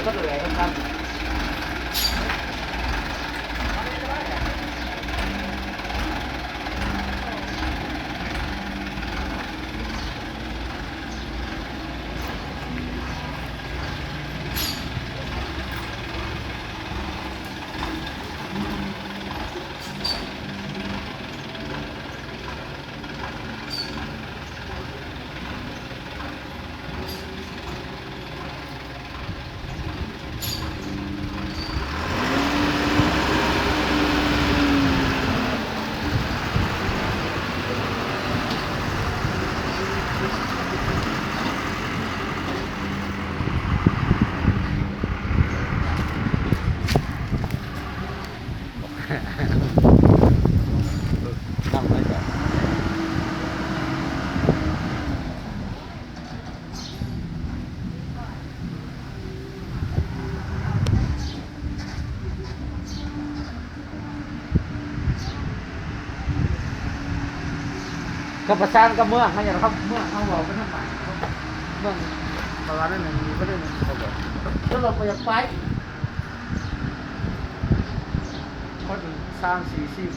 ນັ່ງໄວ້ກ່ອນ. ກໍປະສານກັບເມືອງເຮົານີ້ແຫຼະ ເມືອງເຮົາເວົ້າກັນນຳ ເມືອງ ເພາະວ່ານັ້ນ ນີ້ ເພາະນັ້ນ ເຂົາບອກ ແລ້ວເຮົາບໍ່ຢາກໄປ ຄົນສາມສີ່ສິບ